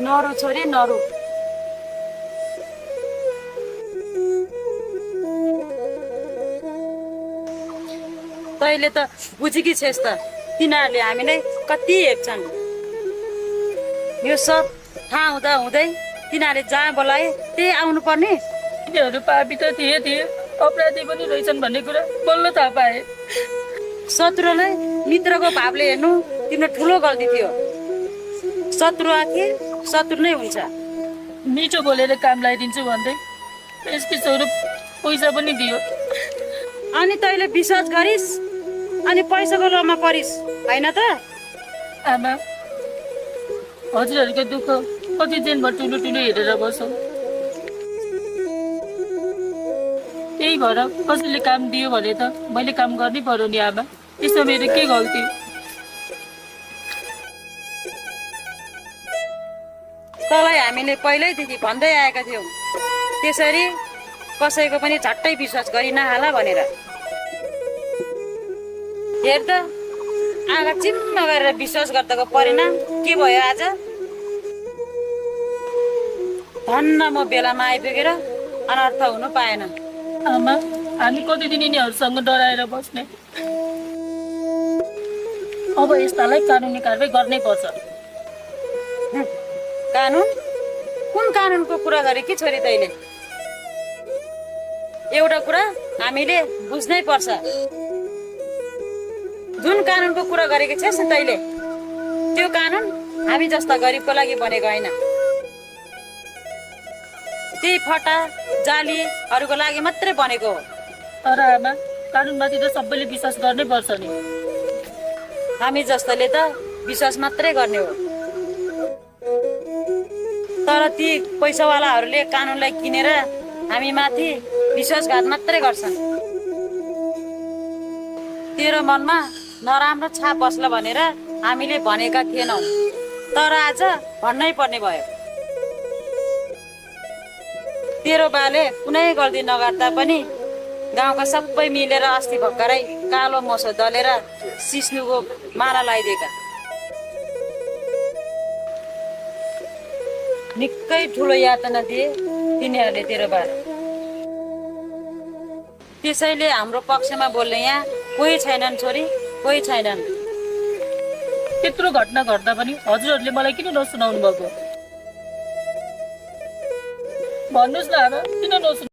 नरु छोरी नरु। तैले त बुझेकी छेस् त तिनीहरूले हामीलाई कति हेप्छन्। यो सब थाहा हुँदा हुँदै तिनीहरूले जहाँ बोलाए त्यही आउनु पर्ने। तिनीहरू पापी त थिए अपराधी पनि रहेछन् भन्ने कुरा बल्ल थाहा पाए। शत्रुलाई मित्रको भावले हेर्नु तिम्रो ठुलो गल्ती थियो। शत्रु आखिर शत्रु नै हुन्छ। मिठो बोलेर काम लगाइदिन्छु भन्दै पेसपिसहरू पैसा पनि दियो। अनि तैँले विश्वास गरिस् अनि पैसाको लोभमा परिस् होइन त? आमा, हजुरहरूको दुःख कति दिनभर ठुलो ठुलो हेरेर बसौँ। त्यही भएर कसैले काम दियो भने त मैले काम गर्नै पर्यो नि आमा। त्यसमा मेरो के गल्ती? तँलाई हामीले पहिल्यैदेखि भन्दै आएका थियौँ त्यसरी कसैको पनि झट्टै विश्वास गरि नहाला भनेर। हेर त आँखा चिम्म गरेर विश्वास गर्दाको परिणाम के भयो आज? धन्न म बेलामा आइपुगेर अनर्थ हुनु पाएन। आमा, हामी कति दिन यिनीहरूसँग डराएर बस्ने? अब यस्तालाई कानुनी कारवाही गर्नै पर्छ। कानुन? कुन कानुनको कुरा गरे कि छोरी तैँले? एउटा कुरा हामीले बुझ्नै पर्छ। जुन कानुनको कुरा गरेको छेस् नि तैँले त्यो कानुन हामी जस्ता गरिबको लागि बनेको होइन। त्यही फटा जालीहरूको लागि मात्रै बनेको हो। तर आमा, कानुनमाथि त सबैले विश्वास गर्नै पर्छ नि। हामी जस्तोले त विश्वास मात्रै गर्ने हो। तर ती पैसावालाहरूले कानुनलाई किनेर हामी माथि विश्वासघात मात्रै गर्छन्। तेरो मनमा नराम्रो छाप बस्ला भनेर हामीले भनेका थिएनौँ, तर आज भन्नै पर्ने भयो। तेरो बाले कुनै गल्ती नगर्दा पनि गाउँका सबै मिलेर अस्ति भर्खरै कालो मोसो दलेर सिस्नुको माला लगाइदिएका। निकै ठुलो यातना दिए तिनीहरूले तेरो बाले। त्यसैले हाम्रो पक्षमा बोल्ने यहाँ कोही छैनन् छोरी, कोही छैनन्। त्यत्रो घटना घट्दा पनि हजुरहरूले मलाई किन नसुनाउनु भएको? भन्नुहोस् न आमा, किन नसुनाउनु?